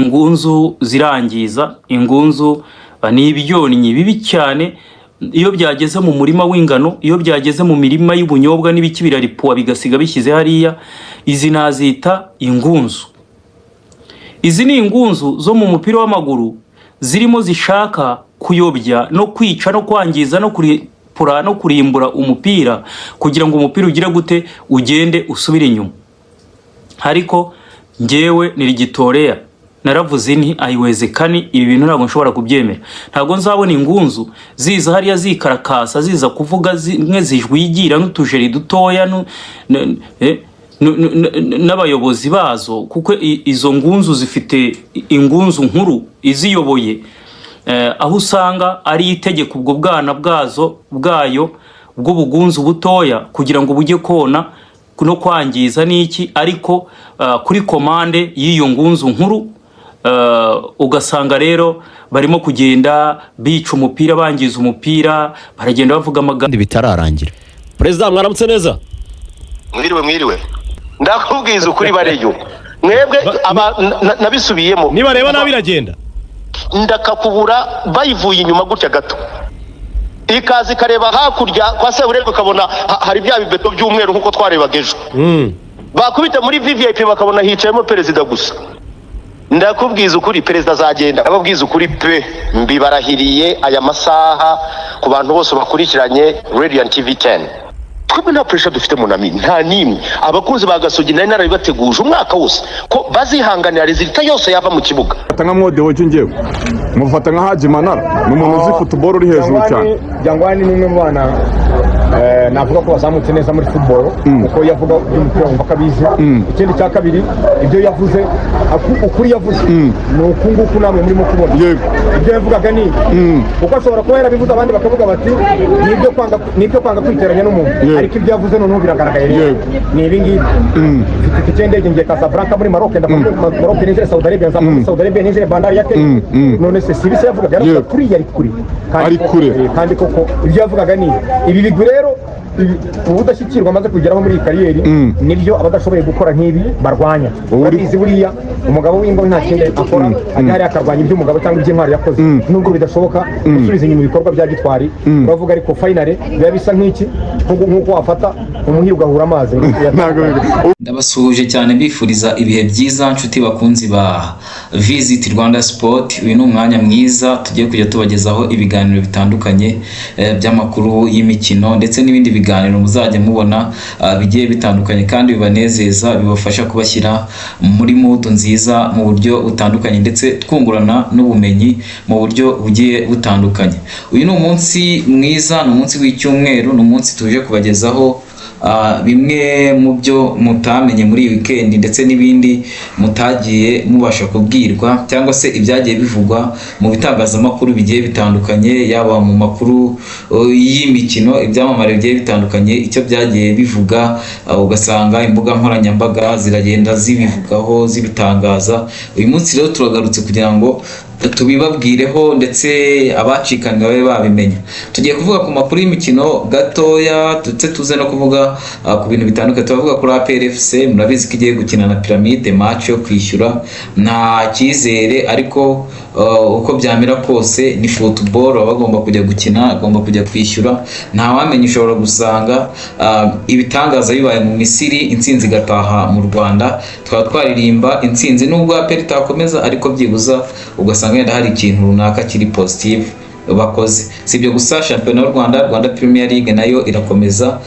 Ingunzu zirangiza, ingunzu ni ibyonnyi bibi cyane. Iyo byageze mu murima w'ingano, iyo byageze mu mirima y'ubunyobwa n'ibiki, biraripuwa bigasiga bishyize hariya. Izi nazita ingunzu. Izi ni ingunzu zo mu mupira w'amaguru zirimo zishaka kuyobya no kwica no kwangiza no kuripura no kurimbura umupira, kugira ngo umupira ugire gute? Ugende usubire inyuma. Ariko njyewe nirigitoreya naravuze nti: "Ayiwezekani, ibi bintu ntabwo nshobora kubyemera. Ntabwo nzabona ingunzu ziza hariya zikarakasa, ziza kuvuga zimwe zijwigira n'utujeri dutoya n'abayobozi bazo, kuko izo ngunzu zifite ingunzu nkuru iziyoboye, aho usanga ari itegeka ubwo bwana bwazo bwayo bw'ubugunzu butoya kugira ngo bujye kona no kwangiza n'iki, ariko kuri commande y'iyo ngunzu nkuru. Ugasanga rero barimo kugenda bica umupira, bangiza umupira, baragenda bavuga amagambo." Kandi bitararangira. Perezida, mwaramutse neza. Mwiriwe, mwiriwe. Ndakubwiza ukuri, bareyo mwebwe nabisubiyemo. Nibareba nabi iragenda. Ndakakubura bayivuye inyuma gutya gato, ikaza ikareba hakurya kwa Seburerwa, ukabona hari bya bibeto by'umweru nk'uko twarebaga ejo. Bakubita muri VVIP bakabona hicayemo perezida gusa. Ndakubwiza ukuri, perezida azagenda. Ababwiza ukuri pe, mbibarahiriye aya masaha ku bantu bose bakurikiranye Radiant TV 10. Twebwe nta pressure dufite munami, nta n'imwe. Abakunzi ba Gasogi nari narabibateguje umwaka wose ko bazihanganira résultat yose yava mu kibuga. Mufata nka Mode Hoji, njyewe mufata nka Haji Manara, ni umuntu uzi football uri hejuru cyane. Jangwani ni umwe mu bana navuga ko bazamutse neza muri football, kuko iyo avuga iby'umupira wumva ko abizi. Ikindi cya kabiri, ibyo yavuze, ukuri yavuze ni uku nguku namwe murimo kubona. Ibyo yavugaga ni ibi, kuko ashobora kuba yarabivuze abandi bakavuga bati nibyo kwanga kwiteranya n'umuntu. Ariko ibyo yavuze noneho biragaragaye rero. Ni ibi ngibi: mfite itike y'indege, ngiye Casablanca muri Maroc, ndava muri Maroc ninjire Saudi Arabia, nzava muri Saudi Arabia ninjire bandari ya Kenya. None se si ibise yavugaga? Yaravuga kuriya ari kure. Kandi Ari kure. Kandi koko ibyo yavugaga ni ibi bigwi rero, ubudashyikirwa amaze kugeraho muri iyi carrière, nibyo abadashoboye gukora nk'ibi barwanya. Urabizi, buriya umugabo w'ingabo nta kindi akora, ajya hariya akarwanya iby'umugabo cyangwa iby'intwari yakoze, nubwo bidashoboka gusubiza inyuma ibikorwa bya gitwari uravuga. Ariko finally biba bisa nk'iki, nk'uko wafata umuhira ugahura amazi. Ntabwo Ndabasuhuje cyane, mbifuriza ibihe byiza, nshuti bakunzi ba Visit Rwanda Sport. Uyu ni umwanya mwiza tugiye kujya tubagezaho ibiganiro bitandukanye by'amakuru y'imikino ndetse n'ibindi biganiro muzajya mubona bigiye bitandukanye kandi bibanezeza, bibafasha kubashyira muri mood nziza mu buryo butandukanye, ndetse twungurana n'ubumenyi mu buryo bugiye butandukanye. Uyu ni umunsi mwiza, ni umunsi w'icyumweru, ni umunsi tuje kubagezaho bimwe mu byo mutamenye muri iyi weekend ndetse n'ibindi mutagiye mubasha kubwirwa, cyangwa se ibyagiye bivugwa mu bitangazamakuru bigiye bitandukanye, yaba mu makuru y'imikino, ibyamamare bigiye bitandukanye, icyo byagiye bivuga, ugasanga imbuga nkoranyambaga ziragenda zibivugaho, zibitangaza. Uyu munsi rero turagarutse kugira ngo tubibabwireho, ndetse abacikanywe babe babimenya. Tugiye kuvuga ku makuru y'imikino gatoya, ndetse tuze no kuvuga ku bintu bitandukanye. Turavuga kuri APR FC. Murabizi ko igiye gukina na Pyramide, match yo kwishyura. Nta cyizere, ariko uko byamera kose ni football, baba bagomba kujya gukina, agomba kujya kwishyura. Ntawamenya, ushobora gusanga ibitangaza bibaye mu Misiri, intsinzi igataha mu Rwanda, tukaba twaririmba intsinzi, nubwo APR itakomeza, ariko byibuza ugasanga wenda hari ikintu runaka kiri positive bakoze. Si ibyo gusa, shampiyona y'u Rwanda, Rwanda Premier League, nayo irakomeza.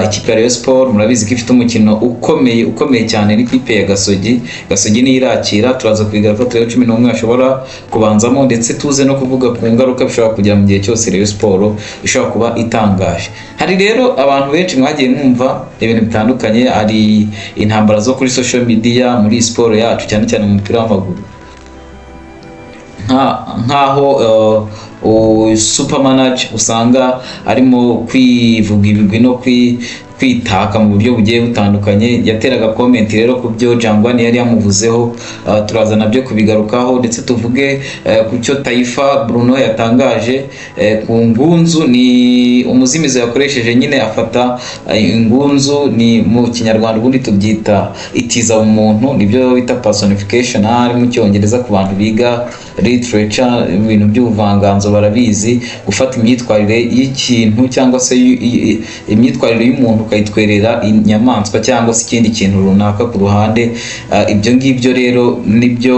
Ikipe ya Rayon Sport murabizi ko ifite umukino ukomeye, ukomeye cyane n'ikipe ya Gasogi. Gasogi niyo irakira. Turaza kubigaruka, turebe 11 bashobora kubanzamo, ndetse tuze no kuvuga ku ngaruka bishobora kugira mu gihe cyose Rayon Sport ishobora kuba itangaje. Hari rero abantu benshi mwagiye mwumva ibintu bitandukanye, hari intambara zo kuri social media muri siporo yacu, cyane cyane mu mupira w'amaguru, nkaho super manager usanga arimo kwivuga ibigwi no kwitaka mu buryo bugiye butandukanye. Yateraga comment rero ku byo Jangwani yari yamuvuzeho, turaza nabyo kubigarukaho, ndetse tuvuge ku cyo Taifa Bruno yatangaje ku ngunzu. Ni umuzimizo yakoresheje nyine, afata ingunzu, ni mu Kinyarwanda ubundi tubyita itiza umuntu, nibyo bita personification ari mu Cyongereza ku bantu biga literature, ibintu by'ubuvanganzo barabizi. Gufata imyitwarire y'ikintu cyangwa se imyitwarire y'umuntu ukayitwerera inyamaswa cyangwa se ikindi kintu runaka ku ruhande. Ibyo ngibyo rero nibyo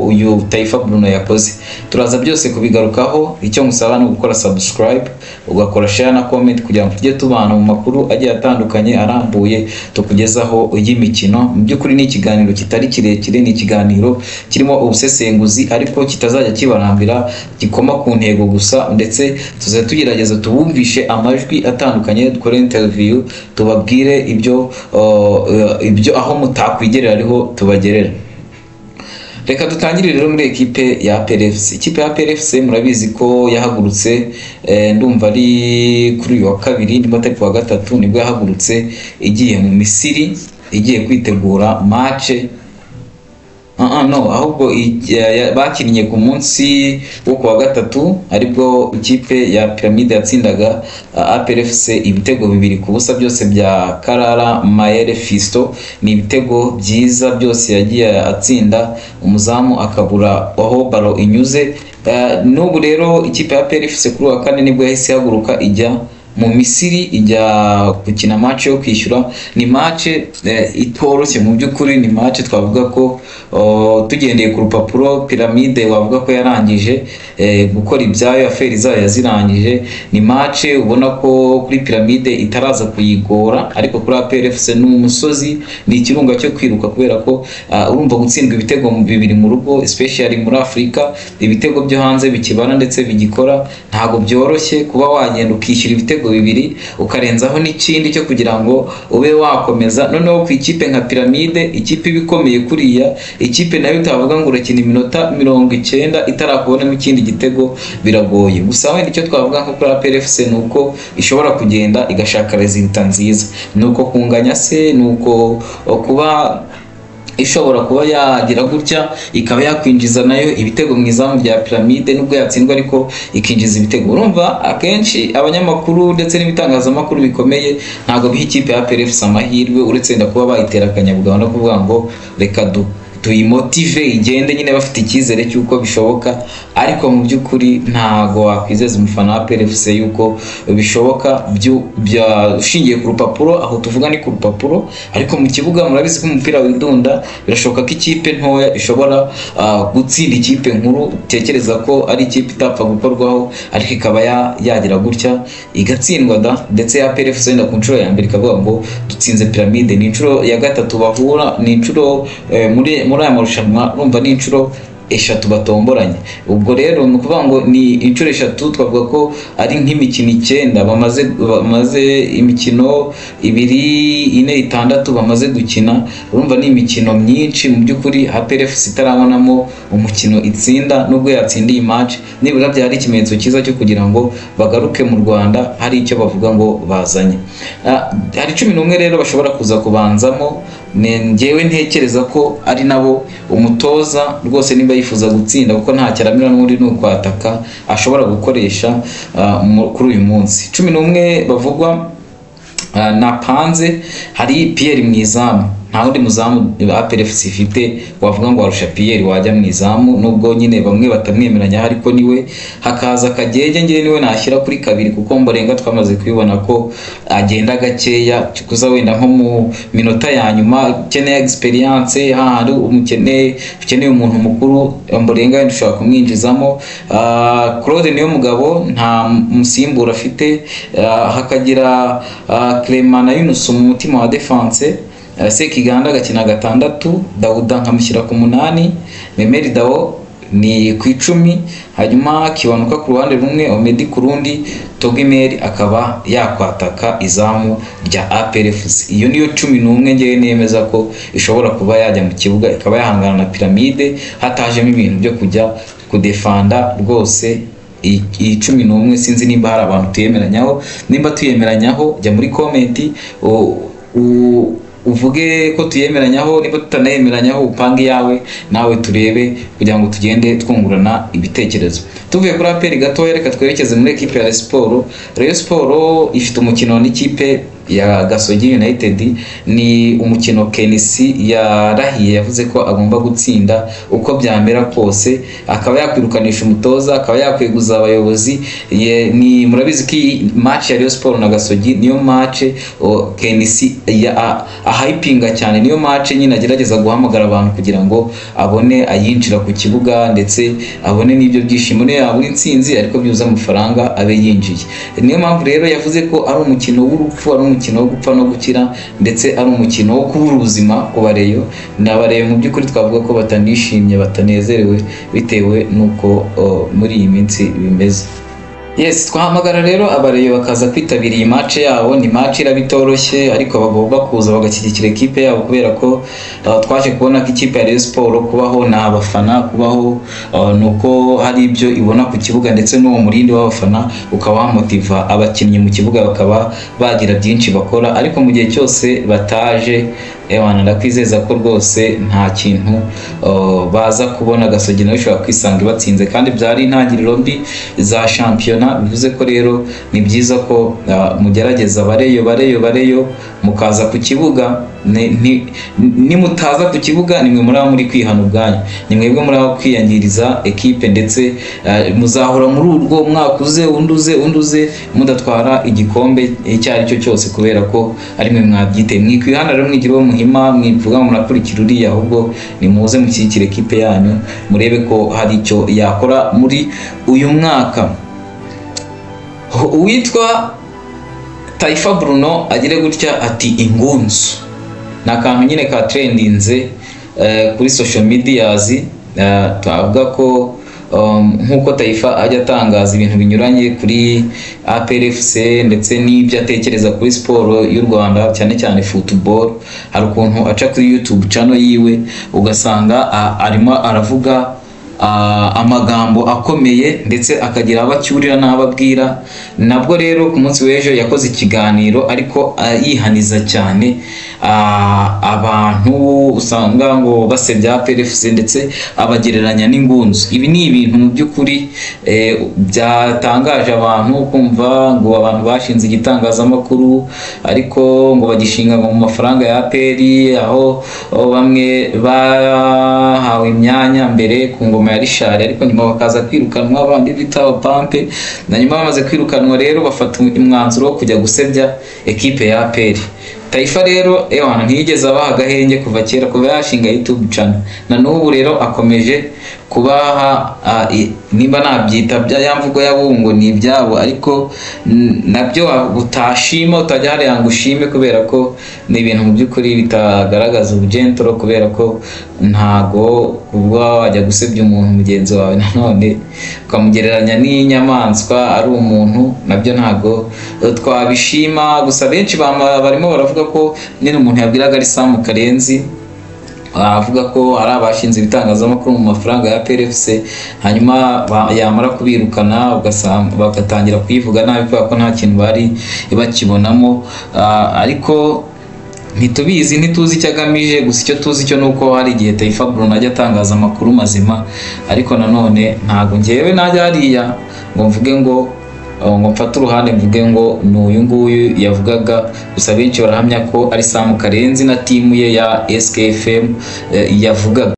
uyu Taifa Bruno yakoze, turaza byose kubigarukaho. Icyo musaba ni ugukora subscribe, ugakora share na comment kugira ngo tujye tubana mu makuru agiye atandukanye arambuye tukugezaho y'imikino. Mu by'ukuri ni ikiganiro kitari kirekire, ni ikiganiro kirimo ubusesenguzi ariko kitazajya kibarambira, gikoma ku ntego gusa, ndetse tuzajya tugerageza tubumvishe amajwi atandukanye, dukore interview, tubabwire ibyo aho mutakwigerera ariho tubagerera. Reka dutangire rero muri ekipe ya APR FC. Ikipe ya APR FC murabizi ko yahagurutse, ndumva ari kuri uyu wa kabiri niba atari ku wa gatatu, nibwo yahagurutse igiye mu Misiri, igiye kwitegura match. No, ahubwo bakinnye ku munsi wo kuwa gatatu, aribwo ikipe ya Pyramide yatsindaga APR FC ibitego 2-0 byose bya Karara Mayere Fisto. Ni ibitego byiza byose yagiye atsinda, umuzamu akabura aho baro inyuze. N'ubu rero ikipe ya APR FC kuri wa kane nibwo yahise ihaguruka ijya mu Misiri, ijya gukina match yo kwishyura. Ni match itoroshye mu by'ukuri, ni match twavuga ko tugendeye ku rupapuro Pyramide wavuga ko yarangije gukora ibyayo, aferi zayo yazirangije. Ni match ubona ko kuri Pyramide itaraza kuyigora, ariko kuri APR FC ni umusozi, ni ikirunga cyo kwiruka, kubera ko urumva gutsindwa ibitego 2 mu rugo, especially muri Afurika, ibitego byo hanze bikibara ndetse bigikora, ntago byoroshye kuba wagenda ukishyura ibitego 2 ukarenzaho n'ikindi cyo kugira ngo ube wakomeza. Noneho ku ikipe nka Pyramide, ikipe ibikomeye kuriya, ikipe nayo utavuga ngo urakina iminota 90 itarakubonamo ikindi gitego, biragoye. Gusa wenda icyo twavuga nko kuri APR FC ni uko ishobora kugenda igashaka resultat nziza, ni uko kunganya se, ni uko kuba ishobora kuba yagira gutya ikaba yakwinjiza nayo ibitego mu izamu rya Pyramide, nubwo yatsindwa ariko ikinjiza ibitego. Urumva akenshi abanyamakuru ndetse n'ibitangazamakuru bikomeye ntabwo biha ikipe ya APR FC amahirwe, uretse wenda kuba bayitera akanyabugabo no kuvuga ngo reka tuyimotive igende nyine, bafite icyizere cy'uko bishoboka, ariko mu by'ukuri ntago wakwizeza umufana wa APR FC yuko bishoboka ushingiye ku rupapuro. Aho tuvuga ni ku rupapuro, ariko mu kibuga murabizi ko umupira widunda, birashoboka ko ikipe ntoya ishobora gutsinda ikipe nkuru utekereza ko ari ikipe itapfa gukorwaho, ariko ikaba yagira gutya igatsindwa da. Ndetse ya APR FC wenda ku nshuro ya mbere ikavuga ngo dutsinze Pyramide, ni inshuro ya gatatu bahura, ni inshuro muri aya marushanwa, urumva ni inshuro 3 batomboranye. Ubwo rero ni ukuvuga ngo ni inshuro 3, twavuga ko ari nk'imikino 9 bamaze imikino 2 4 6 bamaze gukina. Urumva ni imikino myinshi mu by'ukuri APR FC itarabonamo umukino itsinda, nubwo yatsindiye match nibura byari ikimenyetso cyiza cyo kugira ngo bagaruke mu Rwanda hari icyo bavuga ngo bazanye. Hari 11 rero bashobora kuza kubanzamo, njyewe ntekereza ko ari nabo umutoza rwose nimba yifuza gutsinda, kuko nta cyaramira n'undi ni ukwataka ashobora gukoresha kuri uyu munsi. 11 bavugwa napanze, hari Pierre mu izamu, nta wundi muzamu APR FC ifite wavuga ngo warusha Pierre wajya mu izamu, nubwo nyine bamwe batamwemeranya ariko niwe. Hakaza Kagege, ngewe niwe nashyira kuri 2 kuko Mborenga twamaze kubibona ko agenda gakeya, kuza wenda nko mu minota ya nyuma ukeneye experience, hahandi ukeneye umuntu mukuru, Mborenga wenda ushobora kumwinjizamo. Claude niyo mugabo nta musimbura afite. Hakagira Clement na Yunus mu mutima wa defense, Sekiganda agakina 6, Dawuda nkamushyira ku 8, Memeri Dawo ni ku 10, hanyuma Kiwanuka ku ruhande rumwe, Omedi ku rundi, Togimeri akaba yakwataka izamu rya APR FC. Iyo niyo 11 ngewe nemeza ko ishobora kuba yajya mu kibuga ikaba yahangana na Pyramide, hatajemo ibintu byo kujya kudefanda rwose. Iyi 11 sinzi nimba hari abantu tuyemeranyaho. Nimba tuyemeranyaho jya muri comment uvuge ko tuyemeranyaho, niba tutanayemeranyaho upange iyawe nawe turebe, kugira ngo tugende twungurana ibitekerezo. Tuvuye kuri APR gatoya, reka twerekeze muri ekipe ya Rayon Sport. Rayon Sport ifite umukino n'ikipe ya Gasogi United, ni umukino Kenisi yarahiye, yavuze ko agomba gutsinda uko byamera kose, akaba yakwirukanisha umutoza, akaba yakweguza abayobozi. Ni murabizi ko iyi match ya Rayon Sport na Gasogi niyo match Kenisi ahayipinga cyane, niyo match nyine agerageza guhamagara abantu kugira ngo abone ayinjira ku kibuga ndetse abone n'ibyo byishimo, niyo yabura intsinzi ariko byuza amafaranga abe yinjiye. Niyo mpamvu rero yavuze ko ari umukino w'urupfu, ari umukino wo gupfa no gukira, ndetse ari umukino wo kubura ubuzima ku bareyo. Ni abareyo mu by'ukuri twavuga ko batanishimye, batanezerewe bitewe n'uko muri iyi minsi bimeze. Yes, twahamagara rero abareyo bakaza kwitabira iyi match yabo. Ni match iraba itoroshye, ariko bagomba kuza bagashyigikira ekipe yabo, kubera ko twaje kubona ko ikipe ya Rayon Sport kubaho ni abafana, kubaho ni uko hari ibyo ibona ku kibuga, ndetse n'uwo murindi w'abafana ukaba wamotiva abakinnyi mu kibuga bakaba bagira byinshi bakora. Ariko mu gihe cyose bataje, ewana ndakwizeza ko rwose nta kintu baza kubona. Gasogi nayo ishobora kwisanga ibatsinze, kandi byari intangiriro mbi za shampiyona. Bivuze ko rero ni byiza ko mugerageza bareyo bareyo bareyo mukaza ku kibuga. Nimutaza ku kibuga nimwe muri muri kwihana ubwanyu, ni mwebwe muri aho kwiyangiriza ekipe, ndetse muzahora muri urwo mwaka uze unduze unduze mudatwara igikombe icyo ari cyo cyose, kubera ko ari mwe mwabyiteye. Mwikwihana rero, mwigira uwo muhima, mwivuga murakurikira uriya, ahubwo nimuze mushyigikire ekipe yanyu, murebe ko hari icyo yakora muri uyu mwaka. Uwitwa Taifa Bruno agire gutya ati ingunzu ni akantu nyine ka trendinze kuri social medias. Twavuga ko nk'uko Taifa ajya atangaza ibintu binyuranye kuri APRFC ndetse n'ibyo atekereza kuri siporo y'u Rwanda, cyane cyane football, hari ukuntu aca kuri YouTube channel yiwe ugasanga arimo aravuga amagambo akomeye, ndetse akagira abacyurira n'ababwira. Nabwo rero ku munsi w'ejo yakoze ikiganiro ariko yihaniza cyane abantu usanga ngo basebya APRFC, ndetse abagereranya n'ingunzu. Ibi ni ibintu mu by'ukuri byatangaje abantu, kumva ngo abantu bashinze igitangazamakuru ariko ngo bagishinga ngo mu mafaranga ya APR, aho bamwe bahawe imyanya mbere ku ngoma ya Richard, ariko nyuma bakaza kwirukanwa, abandi bita abapampe, na nyuma bamaze kwirukanwa rero bafata umwanzuro wo kujya gusebya ekipe ya APR. Taifa rero ewana ntiyigeze abaha agahenge kuva kera, kuva yashinga YouTube channel, na n'ubu rero akomeje kubaha nimba nabyita bya ya mvugo y'abungo ni ibyabo, ariko nabyo utashima utajya hariya ngo ushime, kubera ko ni ibintu mu by'ukuri bitagaragaza ubugentro, kubera ko ntago kuba wajya gusebya umuntu mugenzi wawe nanone ukamugereranya n'inyamaswa ari umuntu, nabyo ntago twabishima. Gusa benshi barimo baravuga ko nyine umuntu yabwiraga ari Sam Karenzi, avuga ko ari abashinze ibitangazamakuru mu mafaranga ya PRFC, hanyuma yamara kubirukana ugasanga bagatangira kuyivuga nabi kubera ko nta kintu bari bakibonamo. Ariko ntitubizi, ntituzi icyo agamije. Gusa icyo tuzi cyo nuko hari igihe Taifa Bruno ajya atangaza amakuru mazima, ariko nanone ntago ngewe najya hariya ngo mvuge ngo mfate uruhande mvuge ngo ni uyu nguyu yavugaga. Gusa benshi barahamya ko ari Sam Karenzi na timu ye ya SKFM yavugaga.